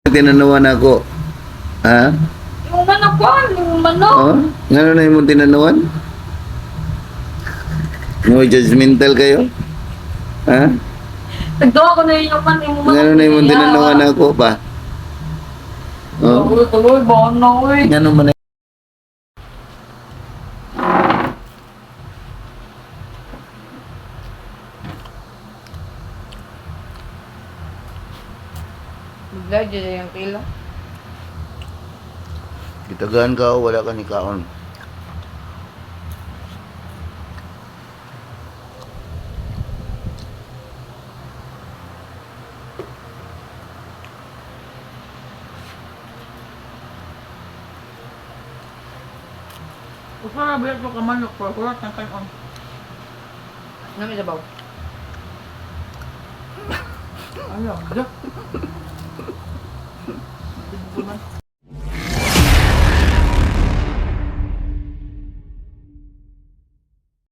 Tinanawan ako? Ha? Yung manok ko, yung manok. Oh? Ngano na imong tinanawan? No judgmental kayo? Ha? Nagduwa ko na yung man, yung manok. Ngano na imong tinanawan ako ba? Oh? Tuloy, tuloy, baka na, uy. Ngano man Bigla, dyan yung kilo. Gitagaan ka o wala ka ni kaon. Usa na ba ito ka manok ko? Kurat ng kanon. Ano may sabaw? Ayaw, da.